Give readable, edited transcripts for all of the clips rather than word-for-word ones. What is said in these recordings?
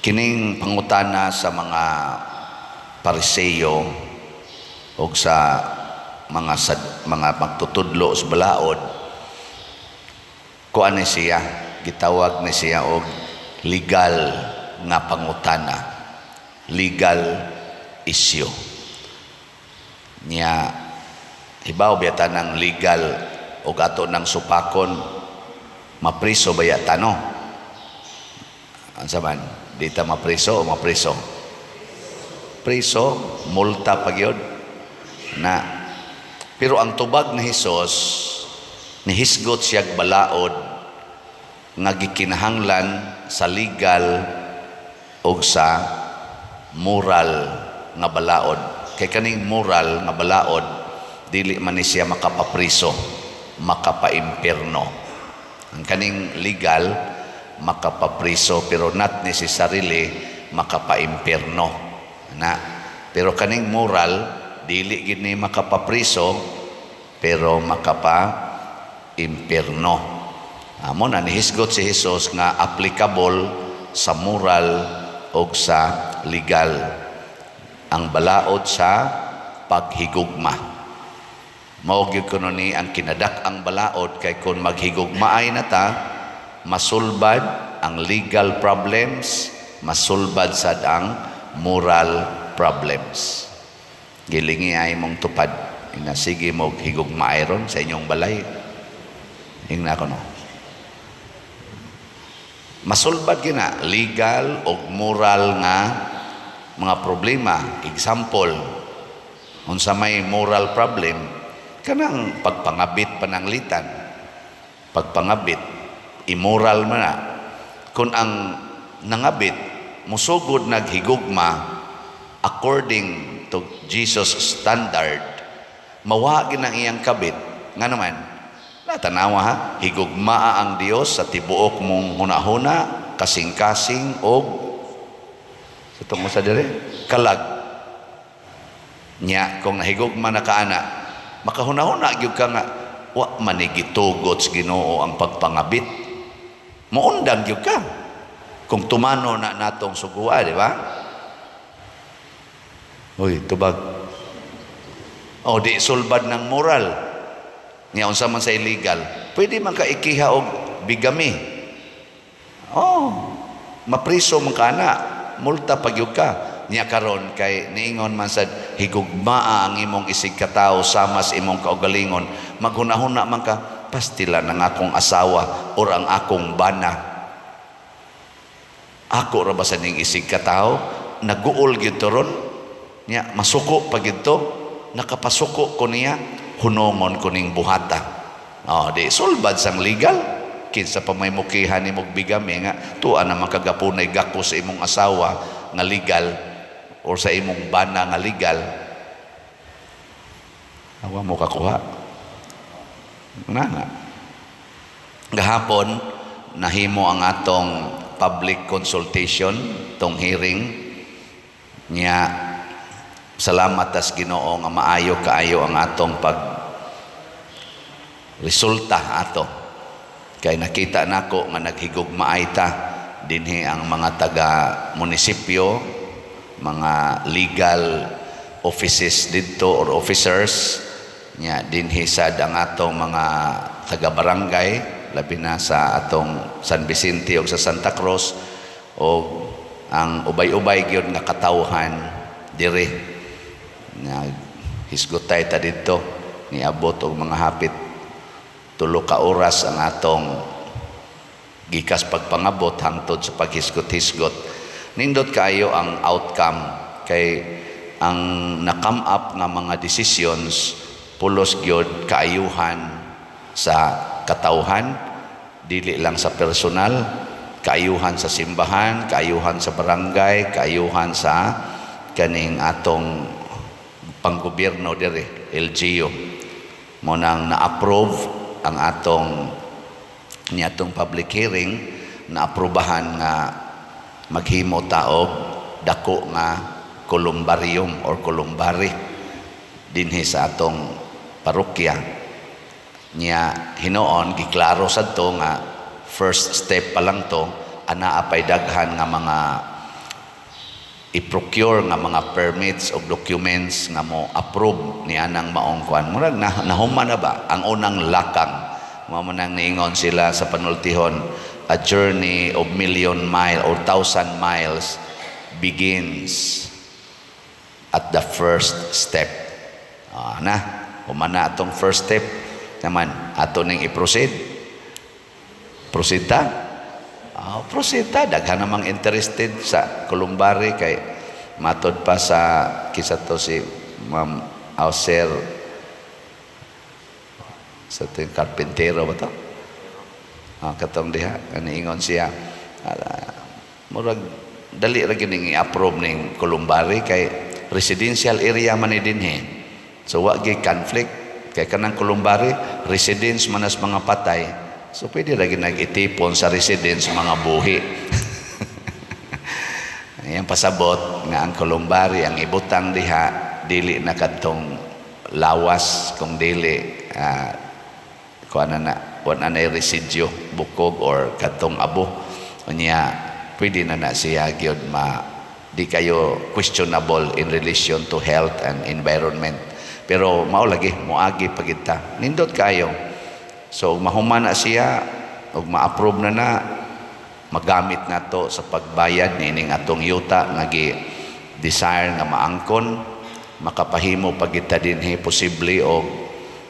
Kining pangutana sa mga Pariseo o sa mga magtutudlo sa balaod, kuan ni siya, gitawag ni siya og legal nga pangutana, legal issue niya. Hibaw biyata ng legal og ato ng supakon, mapriso ba yata, no? Unsa man, di ta mapriso o mapriso? Priso, multa pa gyud na. Pero ang tubag ni Hesus, nihisgot siyag balaod nga gikinahanglan sa legal og sa moral nga balaod, kay kaning moral nga balaod dili man ni siya makapapriso, makapaimpierno. Ang kaning legal makapapriso, pero not necessarily makapaimpierno na. Pero kaning moral dili gid ni makapapriso pero makapa impierno. Amo na nihisgot si Hesus nga applicable sa moral og sa legal, ang balaod sa paghigugma. Mao gyud kuno ni ang kinadak-ang balaod, kay kung maghigugmaay na ta, masulbad ang legal problems, masulbad sad ang moral problems. Gilingi ay mong tupad ina, sige mo higugmaay ron sa inyong balay. Ingna ko, no? Masulbad gina legal og moral nga mga problema. Example, unsa may moral problem? Kanang pagpangabit, pananglitan pagpangabit, immoral man na. Kung ang nangabit musugod naghigugma according to Jesus standard, mawa gid ang iyang kabit. Nga naman natanawa ha, higugmaa ang Dios sa tibuok mong hunahuna, kasing-kasing og sa tungo sa dire kalag nya. Kung nahigugma na ka ana, makahunahuna gyud ka nga wa man ni gitugot sa Ginoo ang pagpangabit. Muundang gyud ka kung tumano na natong sugua, di ba? Uy, tubag. O di sulbad ng moral niya. Unsa man sa illegal? Pwede man ka ikiha og bigamy. Oh, mapriso man ka na, multa pa gyud ka niya. Karon kay niingon man sad, higugmaa ang imong isig katawo sama sa imong kaugalingon, maghunahuna man ka, pastila ng akong asawa or ang akong bana, ako ra ba sa ning isig katawo? Naguol gyud to ron niya, masuko pa gyud to, nakapasuko ko niya, hunongon ko ning buhata. Oh, di sulbad sang legal. Kinsa pa may mukiha ni mog bigamy nga tuwa naman kagapunay gako sa imong asawa nga legal or sa imong bana nga legal? Awa mo kakuha na nga. Gahapon nahimo ang atong public consultation, tong hearing niya. Salamat tas Ginoo nga maayo kaayo ang atong pag resulta ato, kay nakita nako nga naghigugmaay ta dinhi, ang mga taga munisipyo, mga legal offices didto or officers nya, dinhi sad ang atong mga taga barangay, labi na sa atong San Vicente ug sa Santa Cruz, o ang ubay-ubay gyud nga katawhan diri. Nga hisgutay ta didto, niabot og mga hapit 3 ka oras ang atong gikas pagpangabot hangtod sa paghisgot-hisgot. Nindot kaayo ang outcome, kay ang na-come up nga mga decisions pulos gyud kaayuhan sa katawhan, dili lang sa personal, kaayuhan sa simbahan, kaayuhan sa barangay, kaayuhan sa kaning atong panggobyerno diri, LGU. Mo nang na-approve ang atong niatong public hearing, na-aprobahan nga maghimo ta og dako nga columbarium or columbary dinhi sa atong parokya niya. Hinuon giklaro sad to nga first step pa lang to, anaa pay daghan nga mga i-procure nga mga permits o documents nga mo approve ni anang maong kuan. Murag na, nahuman na ba ang unang lakang. Mao man nang niingon sila sa panultihon, "A journey of million mile or thousand miles begins at the first step." Ah, na human na atong first step naman, ato ning i-proceed. Proceed ta. Ah, proceed ta. Daghan namang interested sa columbary kay matod pa sa kisa to si Ma'am Auser sa ting karpintero ba to? Ah, katong diha aniingon siya, ala, murag dali ra gyud ning i-approve ning columbary kay residential area man ni dinhi. So wa gyud conflict kay kanang columbary, residence man as mga patay. So pwede ra gyud nag-itipon sa residence mga buhi. Ayan, pasabot nga ang columbary ang ibutang diha dili na kadtong lawas kung dili kuan na na kuan na na residue, bukog or kadtong abo. Unya pwede na na siya gyud ma di kayo questionable in relation to health and environment. Pero mao lagi, moagi pagid ta. Nindot kayo. So mahuman na siya ug ma-approve na na, magamit na to sa pagbayad niining atong yuta nga gi desire nga maangkon. Makapahimo pagid ta dinhi posible og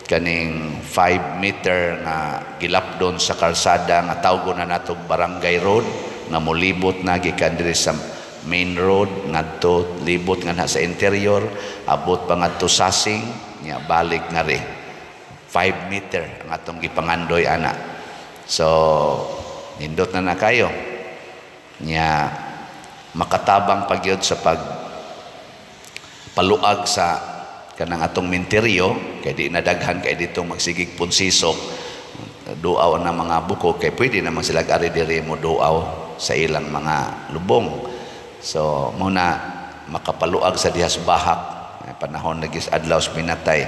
kaning 5 meter nga gilapdon sa kalsada nga tawgon na natog barangay road nga molibot na gikan diri sa main road ngadto libot nga na sa interior, abot pa ngadto Sasing, nya balik nga ri. 5 meter ang atong gipangandoy ana. So nindot na na kayo nya, makatabang pagyud sa pag paluag sa kanang atong minteryo kay di nadaghan kay dito magsigig punsisok, duaw na mga buko kay pwede naman sila ari diri mo duaw sa ilang mga lubong. So muna makapaluag sa dihas bahak. Panahon lagi sa adlaw sa minatay,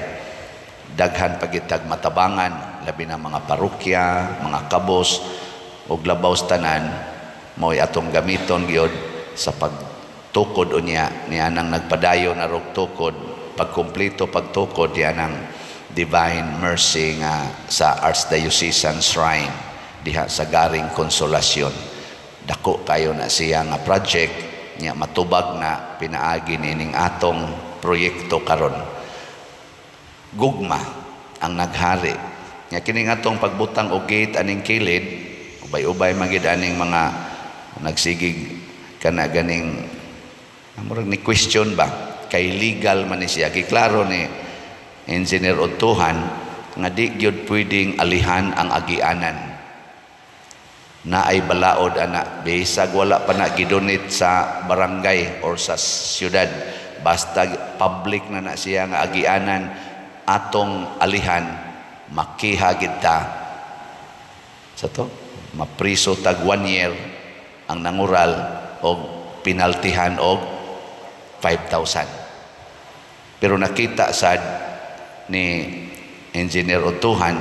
daghan pagitag matabangan, labi na mga parokya, mga kabos, ug labaw sa tanan mao'y atong gamiton gyud sa pagtukod unya niya nang nagpadayon na rog tukod, pagkumpleto pagtukod niya ng Divine Mercy nga sa Archdiocesan Shrine diha sa Garing Consolacion. Dako kayo na siya nga project niya, matubag na pinaagi nining atong proyekto karon. Gugma ang naghari nga kini atong pagbutang og gate aning kilid, ubay-ubay man gid aning mga nagsigig kana ganing murag ni question ba kay legal man ni siya. Giklaro ni Engineer Otuhan nga di gyud pwedeng alihan ang agianan na ay balaod ana, bisag wala pa na gidonate sa barangay or sa syudad. Basta public na na siya nga agianan, atong alihan, makiha gid ta sa to, mapriso tag one year ang nangural og penaltihan og 5,000. Pero nakita sad ni Engineer Otuhan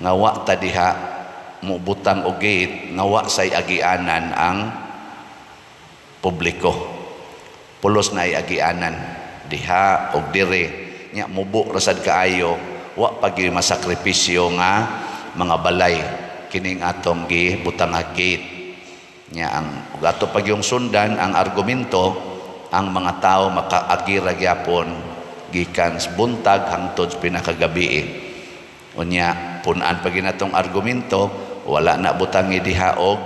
nga wa ta diha mubutang og gate nga wa say agianan ang publiko. Pulos na ay agianan diha og dire nya, mubo ra sad kaayo, wa pa gyud masakripisyo nga mga balay kining atong gibutang nga gate nya. Ang ug ato pag yung sundan ang argumento, ang mga tao makaagi ra gyapon gikan sa buntag hangtod sa pinakagabi. Unya pun-an pa ginatong argumento, wala na butangi diha og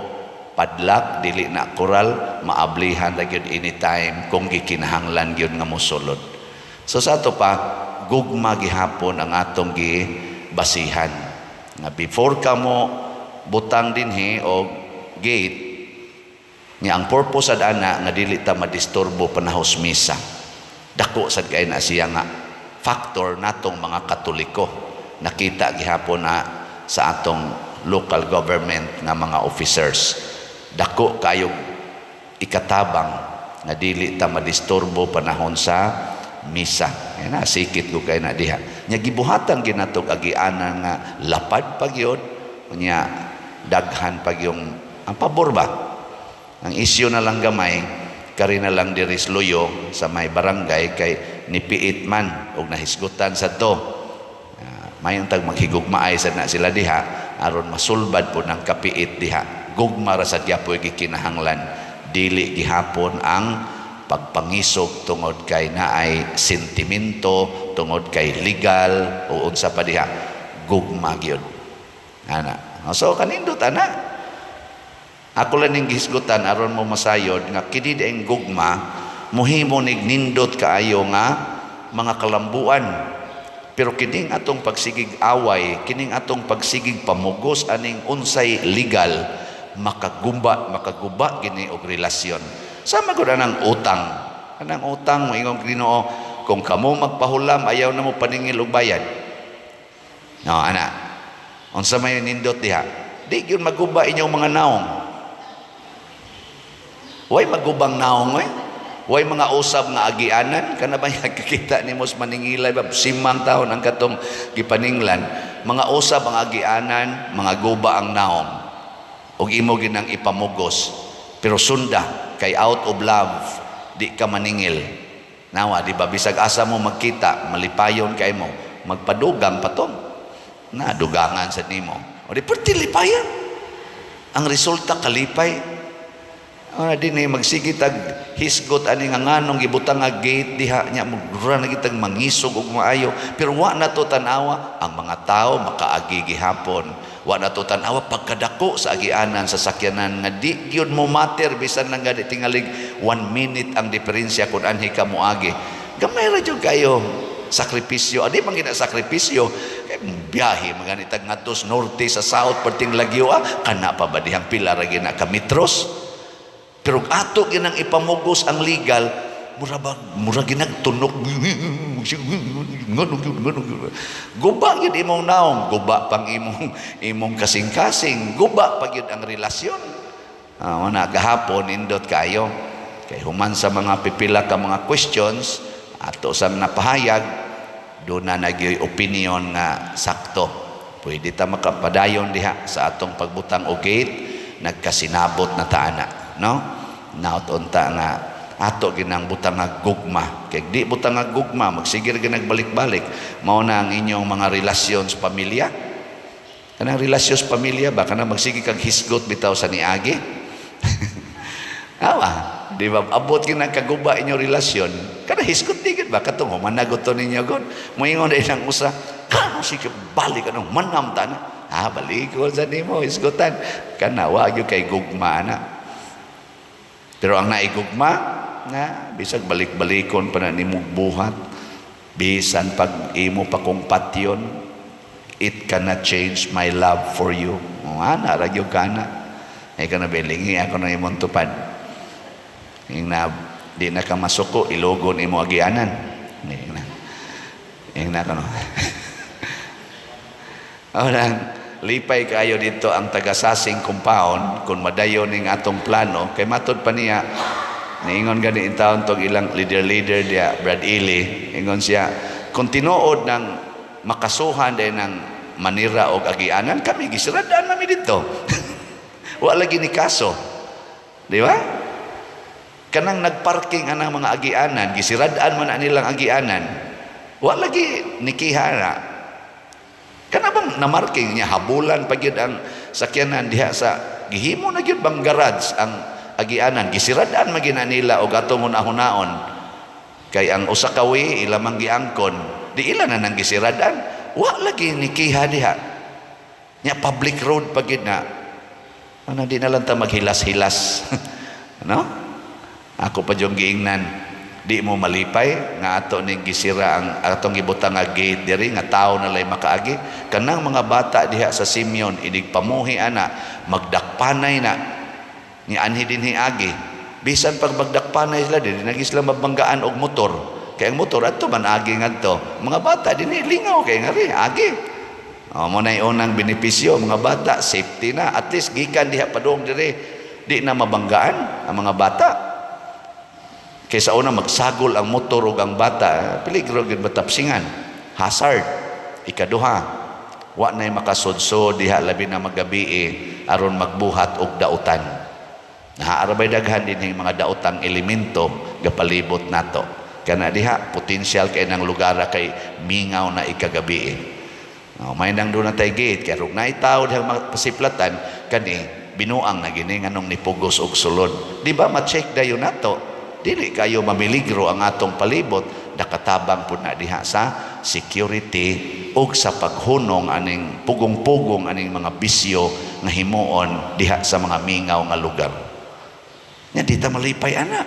padlock, dili na koral, maablihan ra gyud anytime kung gikinahanglan gyud nga mosulod. So sa ato pa, gugma gihapon ang atong gibasihan nga before ka mo butang dinhi og gate nga ang purpose sad ana nga dili ta madisturbo panahos misa. Dako sad kay na siya nga factor natong mga Katoliko. Nakita gihapon na sa atong local government nga mga officers, dako kayo ikatabang nga dili ta madisturbo panahon sa misa. Yan na, sikit ko kay na diha nya gibuhatan ginatog agianan nga lapad pagyod nya, daghan pag yung ang pabor ba. Ang isyu na lang gamay. Kari na lang diri sa Luyo sa may barangay kay nipiit man og nahisgutan sa to. Mayong tag maghigugmaay sad na sila diha aron masulbad po ng kapiit diha. Gugma ra sad gyapoy gikinahanglan, dili gihapon ang pagpangisog tungod kay naay sentimento, tungod kay legal o unsa pa diha. Gugma gyud ana. So kanindot ana. Ako lang ning gihisgutan aron mo masayod nga kini ang gugma muhimo nig nindot kaayo nga mga kalambuan. Pero kining atong pagsigig away, kining atong pagsigig pamugos aning unsay legal, makagumba, makaguba gini og relasyon. Sama gud anang utang. Anang utang, moingon Ginoo, kung kamo magpahulam, ayaw na mo paningil og bayad. No, ana. Unsa may nindot diha? Di gyud maguba inyong mga naong. Way magubang naong eh. Way mga usab nga agianan kana ba kakita nimo sa maningilay ba simang taon ang katong gipaninglan, mga usab ang agianan, mga guba ang naong ug imo ginang ipamugos, pero sunda kay out of love di ka maningil. Nawa di ba, bisag asa mo magkita, malipayon kay mo magpadugang pa to na dugangan sa nimo o di perti lipayan ang resulta, kalipay. Ah, din eh, magsige tag hisgot ani nga nganong gibutang nga gate diha nya, mura na kitag mangisog og maayo, pero wa na to tan-awa ang mga tao makaagi gihapon. Wa na to tan-awa pagkadako sa agianan sa sakyanan nga di gyud mo matter bisan lang gani tingalig one minute ang diferensya kung anhi ka moagi. Gamay ra jud kayo sakripisyo. Adi man gina sakripisyo kay biyahe magani tag ngadto sa norte, sa south, perting lagyo, ah, kana pa ba dihang pila ra gina ka metros. Pero ato ginang ipamugos ang legal, mura ba, mura ginag tunok. Guba gyud imong naong, guba pang imong kasing-kasing, guba pa gyud ang relasyon. Ah, na gahapon indot kayo. Kay human sa mga pipila ka mga questions, ato sang napahayag, doon na nagyoy opinion nga sakto. Pwede ta makapadayon diha sa atong pagbutang og gate, nagkasinabot na ta ana, no? Naot unta nga ato ginang butang nga gugma. Kay di butang nga gugma, magsige ra ginag balik-balik. Mao na ang inyong mga relasyon sa pamilya. Kanang relasyon sa pamilya ba, kanang magsige kag hisgot bitaw sa niagi. Awa, di ba? Abot ginang kaguba inyong relasyon. Kana hisgot di gid ba katong humanagot to ninyo gon. Moingon din ang usa, kano sige balik anong manam ta na. Ah, balik ko sa nimo hisgotan. Kana wa gyud kay gugma na. Pero ang naigugma na bisag balik-balikon pa na nimong buhat, bisan pag imo pa kong patyon, it cannot change my love for you. O, ana ra gyud kana. Ay kana bilingi ako na imong tupad. Ing na di na ka masuko, ilogon imo agianan. Ing na. Ing na kano. O nang lipay kayo dito ang taga-Sasing compound kung madayon ning atong plano kay matod pa niya niingon gani in taon tong ilang leader-leader diya, Brad Ely. Ingon siya, kung tinuod ng makasuhan din ng manira og agianan, kami gisiradaan nami dito. Wa lagi ni kaso, di ba? Kanang nagparking anang mga agianan, gisiradaan man na nilang agianan, wa lagi nikiha na. Kana bang namarking niya, habulan pa gyud ang sakyanan diha sa gihimo na gyud bang garage ang agianan, gisiradaan man gyud na nila og atong hunahunahon kay ang usa ka way ila mang giangkon, di ila na nang gisiradaan. Wa lagi nikiha diha nya, public road pa gyud na. Ano, di na lang ta maghilas-hilas, no? Ako pa yung giingnan, di mo malipay nga ato ning gisira ang atong gibutang nga gate diri nga tao na lay makaagi? Kanang mga bata diha sa Simeon, inig pamuhi ana, magdakpanay na ni anhi dinhi agi. Bisan pag magdakpanay sila, di nagi sila mabanggaan og motor kay ang motor adto man agi ngadto. Mga bata dinhi lingaw kay ngari agi. Oh, mo na unang benepisyo, mga bata safety na, at least gikan diha padung diri di na mabanggaan ang mga bata. Kaysa una magsagol ang motor ug ang bata, peligro gyud, matapsingan. Hazard. Ikaduha, wa nay makasudsod diha labi na magabi aron magbuhat og dautan. Naa ra bay daghan din mga daotang elemento gapalibot nato. Kana diha potensyal kay nang lugar kay mingaw na ikagabi. Oh, may nang doon na tay gate kay rug naay tawo dihang mapasiplatan kani, binuang na gini, nganong nipugos og sulod. Di ba ma-check dayon nato? Dili kayo mamiligro ang atong palibot, nakatabang pud na diha sa security ug sa paghunong aning pugong-pugong aning mga bisyo nga himuon diha sa mga mingaw nga lugar. Nya di ta malipay ana.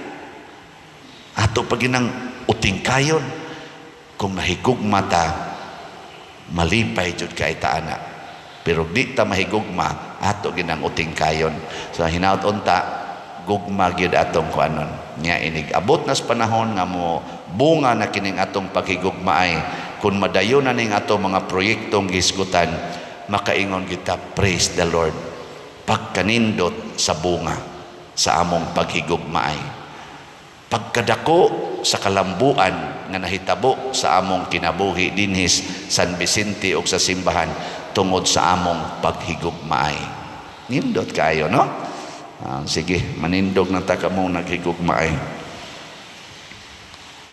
Ato pa ginang utingkayon. Kung nahigugma ta, malipay jud kay ta ana. Pero di ta mahigugma, ato ginang utingkayon. So hinaut unta gugma gyud atong kuanon. Nya inig abot nas panahon nga mo bunga na kining atong paghigugmaay, kung madayon na ning atong mga proyektong gisgutan, makaingon kita, "Praise the Lord." Pagkanindot sa bunga sa among paghigugmaay, pagkadako sa kalambuan nga nahitabo sa among kinabuhi dinhis San Vicente ug sa simbahan tungod sa among paghigugmaay. Nindot kayo, no? Ah, sige, manindog na ta kamong naghigugmaay.